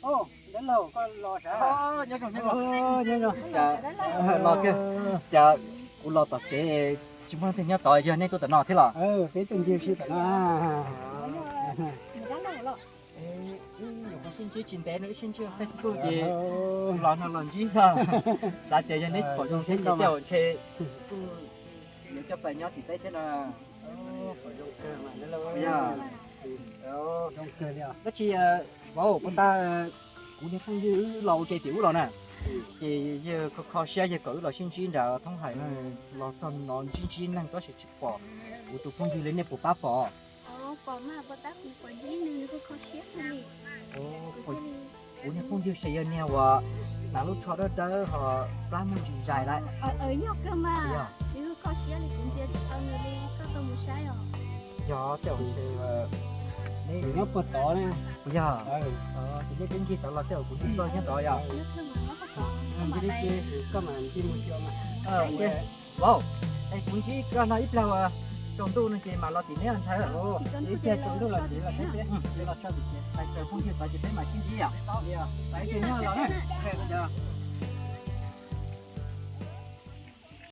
Nyob zoo, nyob zoo. Los kiag, cas kuv los tom tsev tsis muaj leej twg nyob tod, yog nej tuaj tom no thiab los? Wb nyuam qhuav sib ntsib tsis ntev no, wb sib ntsib Facebook ces los no los ntsib xwb. Xav tias yog neb pom zoo thiab ces tej zaum ntshe kuj yuav coj pais nyob tim teb thiab no. Yog dab tsi, vauv, puas ntag, kuv niag phooj ywg wb los ua ke tim ub los na, ces yawg kho kho siab yawg kom wb los sib ntsib nram thoob hais no, los txog no ntsib ntsib neeg tab sis tsis pom kuv tus phooj ywg li, nej puas pab pom? Kuv niag phooj ywg ces yog niag uas hnav lub tsho dawb dawb ho plab muaj ntsis zais lawm. Yog, yog tej zaum ntshe neb, nyob puag tod na. Yog, ces nej twb ncig tod los tej zaum kuv nyob tod yog. Vauv, es kuv ntsib koj no ib pliag uas tsaus ntuj no ces mam los tim neb ntxhais. Ib pliag tsaus ntuj los ces los saib peb, los so tim tsev, pais raws phooj ywg tod ces peb mam sib ntsib yom. Pais ces nyob los na.